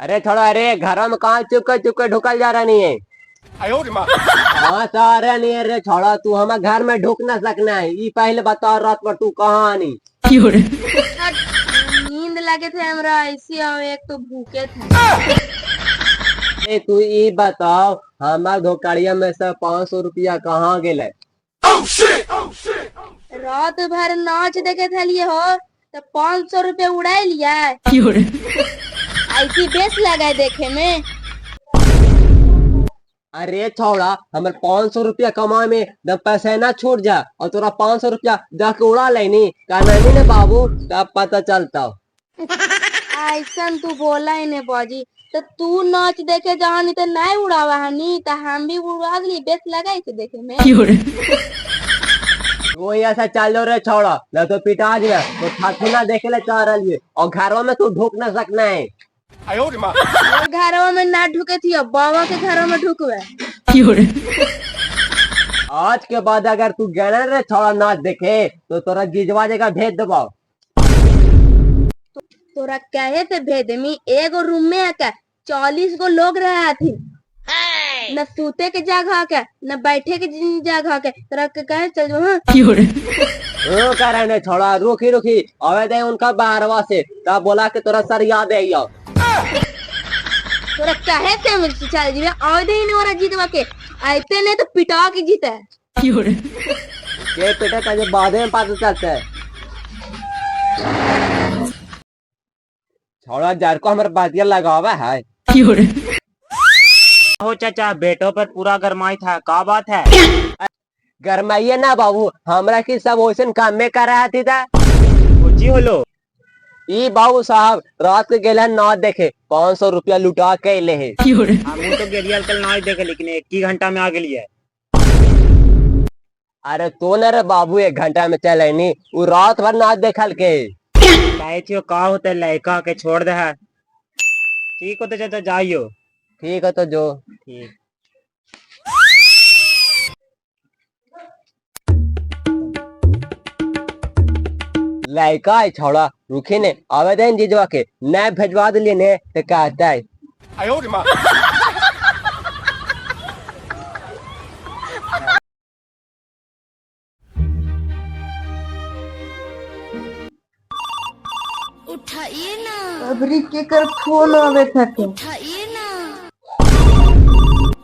अरे थोड़ा, अरे घर में कहाँ चुपके चुपके ढुकल जा रहा नहीं है? हाँ सारे नहीं है रे छोड़ा, तू हमारे घर में ढुक ना सकना है। ये पहले बताओ रात पर तू कहाँ आनी? नींद लगे थे हमरा ऐसी और एक तो भूखे थे। ए तू ये बताओ हमार धोकड़िया में से 500 रुपया कहाँ गेले? रात भर नाच देखे थे लिए हो तो 500 रुपये उड़ा लिया। ऐसी बेस लगा देखे में। अरे छोड़ा, हमारे 500 रुपया कमा में दम पैसे ना छूट जा और तोरा 500 रुपया जाके उड़ा लेनी कहना नहीं ना बाबू, तब पता चलता। ऐसा तू बोला ही नहीं बाजी, तो तू नाच देखे जहाँ नहीं तो नहीं उड़ावा हनी, तो हम भी उड़ा ली, बेस लगा इसे देखे में। वो ऐसा चल रे छोड़ा, ना तो पिटा जा तो ठाकुर ना देखे ले चाह रही है और घरवा में तू ढुक ना सकना है। और घरवा में ना ढुके थी, अब बाबा के घरों में ढुकवे। आज के बाद अगर तू गए रे छोड़ा नाच देखे तो तोरा जीजवा जगह भेज देबो। तोरा कहे से भेदमी, एगो रूम में आके 40 गो लोग रहा थी, न सूते के जगह के न बैठे के जगह के, तोरा के कहे चल जो। हाँ ओ कारण छोड़ा, रुकी रुकी आवे दे उनका बाहरवा से, तब बोला के तोरा सर याद है। तोरा कहे से चल जीवे, आवे दे नहीं ओरा जीतवा के, आते नहीं तो पिटा के जीते। के पिटा का जब बाद में पता चलता है। छोड़ा जार को हमारे बातिया लगावा है। हो चाचा, बेटों पर पूरा गरमाई था, का बात है? गरमाइए ना बाबू, हमरा की सब वैसन काम में कर रहा थी था। जी होलो। ई बाबू साहब रात के गेले नाच देखे, 500 रुपया लुटा के ले है। हम तो गेलियल कल नाच देखे, लेकिन एक ही घंटा में आ गेलिए। अरे तो न रे बाबू 1 घंटा में चले नी, वो रात भर नाच देखल के। काहे छियो का होते लड़का के छोड़ दे है। ठीक होते चाचा, जाइयो। ठीक है तो जो। ठीक। लड़का है छोड़ा, रुके ने आवेदन जीजवा के न भेजवा दिलिए ने तो कहता है। उठाइए ना। अबरी के कर फोन आवे थे। उठाइए ना।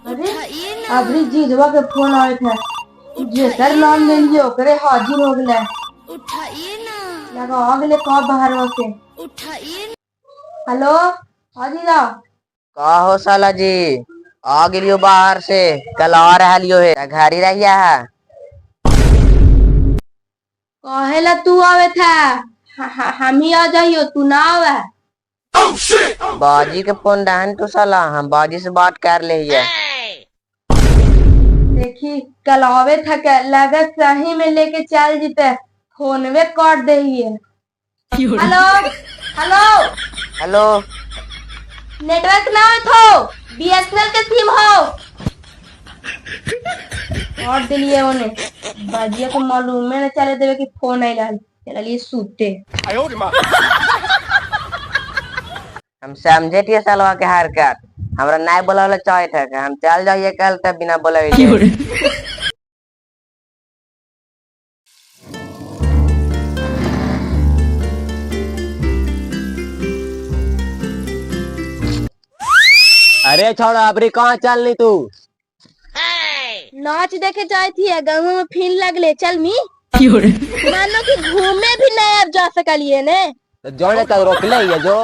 अरे उठाइए ना। अबरी जीजवा के फोन आवे थे, जेकर नाम ले लियो ओकरे हाजिर हो गेले। उठाइए ना। लगा आ गेले का बाहर से। उठाइए। हेलो हाँ जीजा। का हो साला जी, आ गेलियो बाहर से, कल आ रहलियो है, घर ही रहिया है। कहेला तू आवे था, हम ही आ जाइयो, तू ना आवे। बाजी के फोन रहन तो साला, हम बाजी से बात कर ले हिये। देखी कल आवे था के लगा सही में लेके चल जीते, फोनवे काट दे हिये। हेलो हेलो हेलो, नेटवर्क ना आवे थो, बीएसएनएल के सिम हो। काट दिलिए ओने, बाजिया को मालूम में न चले देवे कि फोन आई रहल, चलिए सूते। हम समझे थिए सालवा के हरकत, हमरा नहीं बोलावला चाहत है, हम चल जाइए कल तब बिना बोलावे। अरे छोड़ा अबरी कहाँ चल नी तू? नाच देखे जाए थी, गाँव में फिर लगले चल मी। मानो कि घूमे भी नहीं अब जा सकलिए ने। तो जो ने तक रोक ले ये जो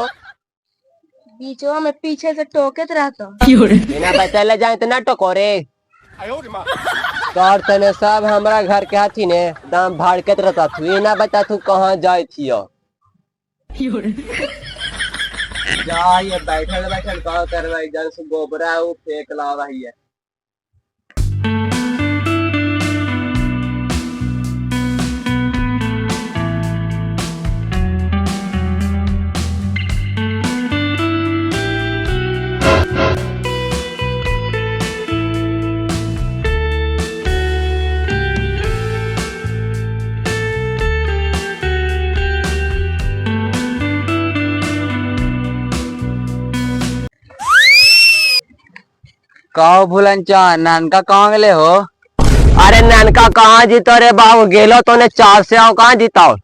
बीचवा में पीछे से टोकत रहता। बिना बतैले जाए तो ना टोकोरे। तोर तने सब हमरा घर के हाथी ने दाम भाड़कत रहता, तू ये ना बता तू कहाँ जाए थी। जा ये बैठल बैठल कहाँ करवाई, जन से गोबरा वो फेंक ला रही है। कहो भूलन चा नानका कहाँ गेले हो? अरे नानका कहाँ जीतो रे बाबू, गेलो तो ने 4 से आओ कहाँ जीताओ।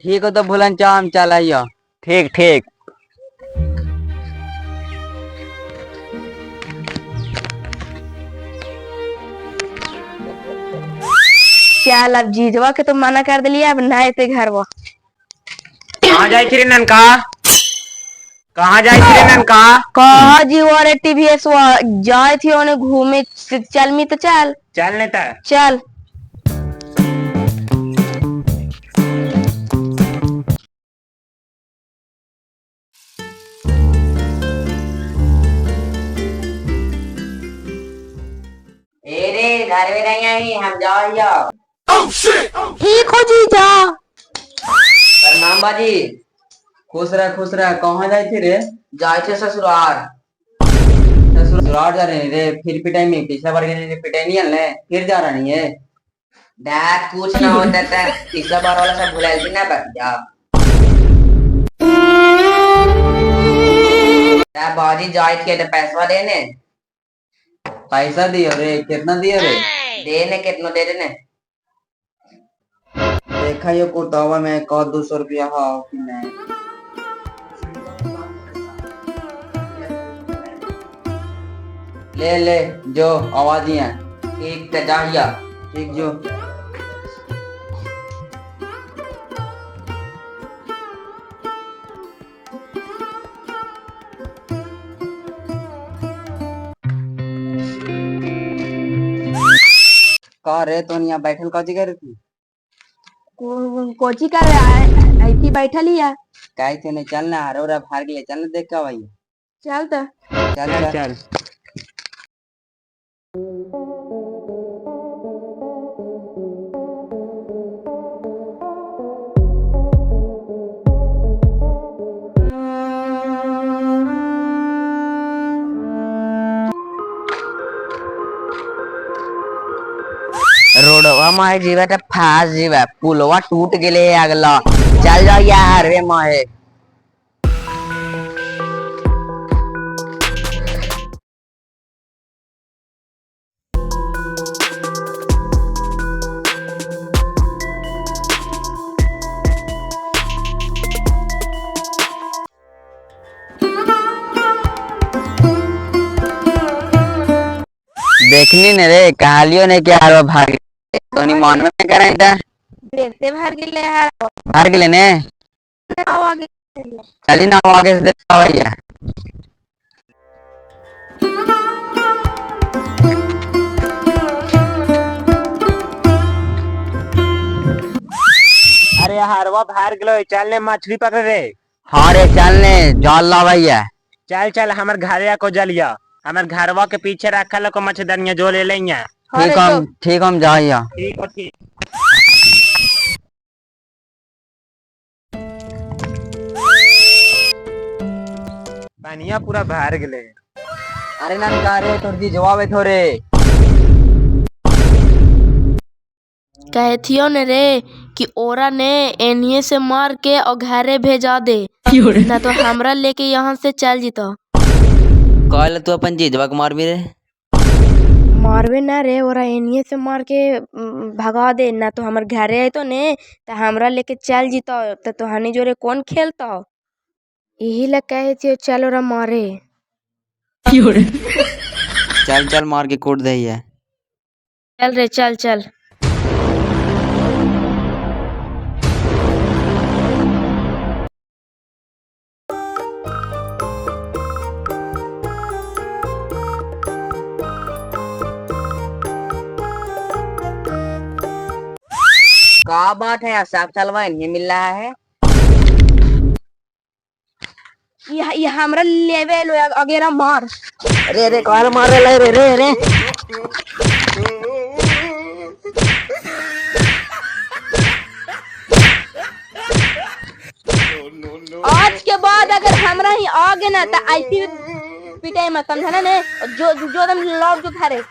ठीक हो तो भूलन चा हम चल आइयो। ठीक ठीक। चल अब जीजवा के तो मना कर दिलिए, अब ना एते घरवा। कहाँ जाए रे ननका, कहाँ जाए रे ननका? कहा जी वो टीवीएस जाए थी ओने घूमे, चल मी तो चल। चल नहीं ता चल। ए रे घर में नहीं आई, हम जाओ। ठीक हो जीजा। प्रणाम बाजी। खुश रह खुश रह। कहाँ जाए थे रे? जाए थे ससुराल। ससुराल जा रहे रे, फिर पिटाई में पिछला बार गए पिटाई नहीं आने, फिर जा रहा नहीं है। डैड कुछ ना होता था, पिछला बार वाला सब भुलाइल थी ना बतिया। बाजी जाए थे तो पैसा देने। पैसा दियो रे? कितना दियो रे? देने कितना दे देने। देखा ये कुर्तावा में कौ 200 रुपया हो कि नहीं। ले ले जो आवाज ही है। ठीक तो जाइया। ठीक जो। का रे तो यहाँ बैठल काजी करे थी? कोची कर ऐसी बैठल ही है। काहे थे नहीं चलना, हरे उरा भाग ले चलना देख के भाई। चल तो। चल चल चल। चल। रोडवा माहे जीवा त फास जीवा, पुलवा टूट गेले अगला। चल जाओ यार रे माहे। देखनी ने रे, कहालियो ने के हारवा भाग तो नहीं मन में करे था। देखते भाग गेले यार। भाग गेले ने? आगे। चली ना आगे से देखा भैया। अरे हरवा भाग गेलो, चल ने मछली पकड़ रे। हाँ रे चल ने जाल ला भैया। चल चल हमर घरे को जलिया, हमर घरवा के पीछे रखल को मच्छरदानिया जो ले लेंगे। ठीक हम ठीक हम जाइया। ठीक हो ठीक। पानिया पूरा भर गेले। अरे ननका रे तोर जी जवाब है थोरे। कहथियो ने रे कि ओरा ने एनिए से मार के और घरे भेजा दे, ना तो हमरा लेके यहाँ से चल जितो। कहल तू अपन जीजवा के मारबी रे? मारबे ना रे, ओरा एनिए से मार के भगा दे, ना तो हमर घरे अतो ने तो हमरा लेके चल जितो, तो तोहनी जोरे कौन खेलतो? यही ला कहे थियो चल ओरा मारे। चल चल मार के कूट दे है। चल रे चल चल। का बात है यार, साफ चलवा नहीं मिल रहा है। ये हमरा लेवे लो अगेरा मार। अरे अरे कौन मार रहा है रे रे रे? आज के बाद अगर हमरा ही आ गए ना तो ऐसी पिटाई मत, समझा ना ने? जो जो दम लौट जो घरे।